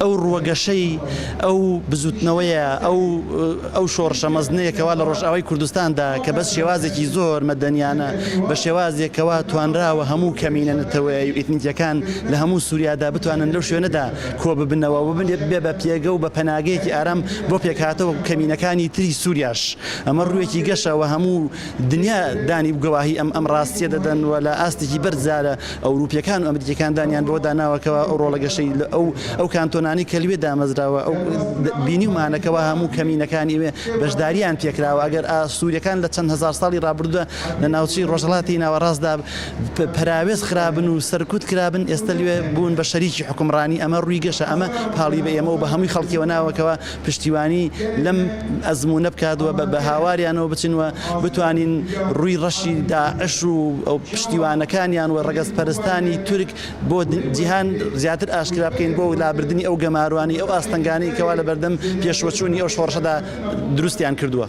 ئەو ڕووە گەشەی ئەو بزوتنەوەیە ئەو ئەو شۆڕشە مەزنەیە کەوا لە ڕۆژئاوای کوردستاندا کە بەس شێوازێکی زۆر مەدەنیانە بە شێوازێک کەوا توانراوە هەموو کەمینە نەتەوەیی و ئیتنیکیەکان لە هەموو سوریادا بتوانن لەو شوێنەدا کۆببنەوە و ببێ بە پێگە و بە پەناگەیەکی ئارام بۆ پێکهاتە و کەمینەکانی تری سوریاش. ئەمە ڕوویەکی گەشە و هەموو دنیا دانی گەواهی ئەم ئەم ڕاستیە دەدەن و لە ئاستێکی بەرزدا لە ئەوروپیەکان و ئەمریکیەکان دانیان بەوەدا ناوە کەوا ئەو ڕۆڵە گەشەی لە ئەو ئەو کانتۆنانەی کە لوێ دامەزراوە ئەو بینیومانە کەوا هەموو کەمینەکانی ئەوێ بەشداریان پێکراوە ئەگەر ئاسوریەکان لە چەند هەزار ساڵی ڕابردوودا لە ناوچەی ڕۆژهەڵاتی ناوەڕاستدا پەراوێز خرابن و سەرکوت کرابن ئێستا لوێ بوون بە شەریکی حوکمڕانی ئەمە ڕووی گەشە ئەمە پاڵی بە ئێمە و بە هەمووی خەڵکیەوە ناوە کەوا پشتیوانی لەم ئەزموونە بکات و بە هاواریانەوە بچن و بتوانین ڕووی ڕەشی داعش و ئەو پشتیوانەکانیان و ڕەگەزپەرستانی تورک بۆ جیهان زیاتر ئاشکرا بکەین بۆ لابردنی ئەو گەمارۆانەی ئەو ئاستەنگانەی کەوا لەبەردەم پێشوەچوونی ئەو شۆڕشەدا دروستیان کردووە.